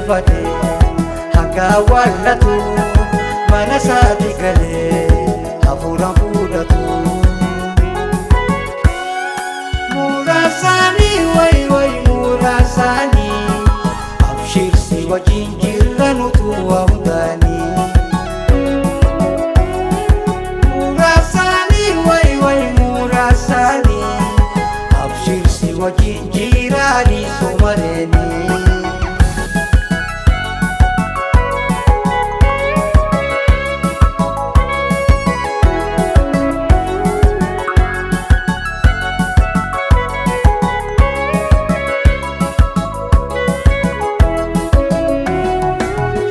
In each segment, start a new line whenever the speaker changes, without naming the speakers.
galfate hanga awwaallatu mana isaati galee hafuuraan fuudhatu. Muraasanii wayi wayi muraasanii abshirsi wajjin jirra nutu hundaanii. Muraasanii wayi wayi muraasanii abshirsi wajjin jiraanii somaleenii.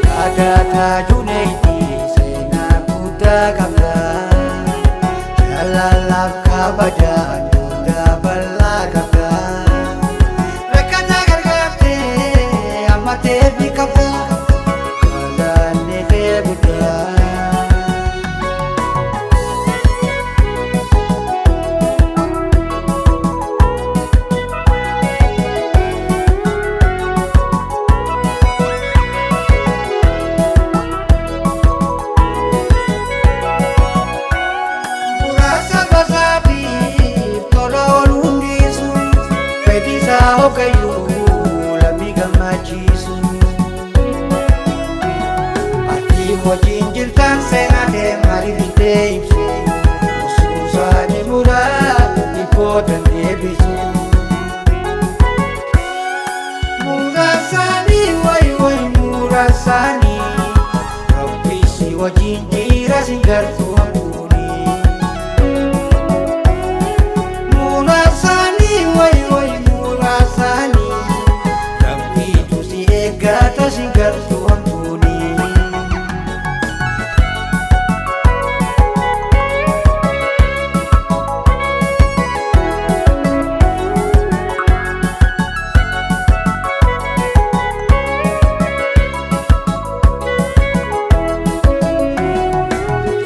Yaadataa Junaidi seenaa guddaa qabda. Jaalalaaf kabaja duudaa bal'aa qabda. Rakkataa gargaartee amma teefi qabda. Galaanni kee guddaa. Muraasa basaatiif tola ooluu hundisu fedhisaa hoogayyuu lammii gammachiisu. Ati wajjin jirtan seenaa kee maaliif ittee ibsu? Osuusaanii muraa dhibbootan deebisu. Muraasanii wayi wayi muraasanii Rabbisi wajjin jira sin gartuu hamtuuni. Muraasanii wayi wayi muraasanii Rabbiitu si eeggata si gartuu hamtuuni.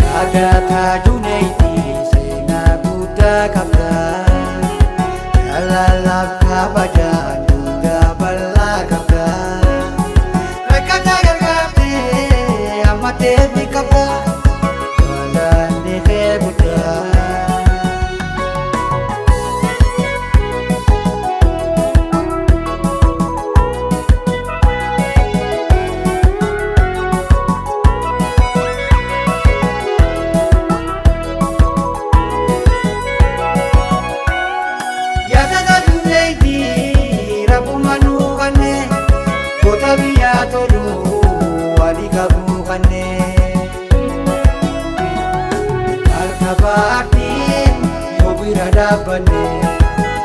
Yaadataa Junaidi seenaa guddaa qabda. Jaalalaaf kabaja duudaa bal'aa qabda. Rakkataa gargaartee amma teefi qabda. Galaanni kee guddaa. Yaadata Junaidi rabbuma nuu kanne goota biyyaa tolu walii qabuu kanne. Harka baartiin yoo bira dhaabbanne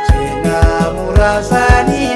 seenaa muraasaanii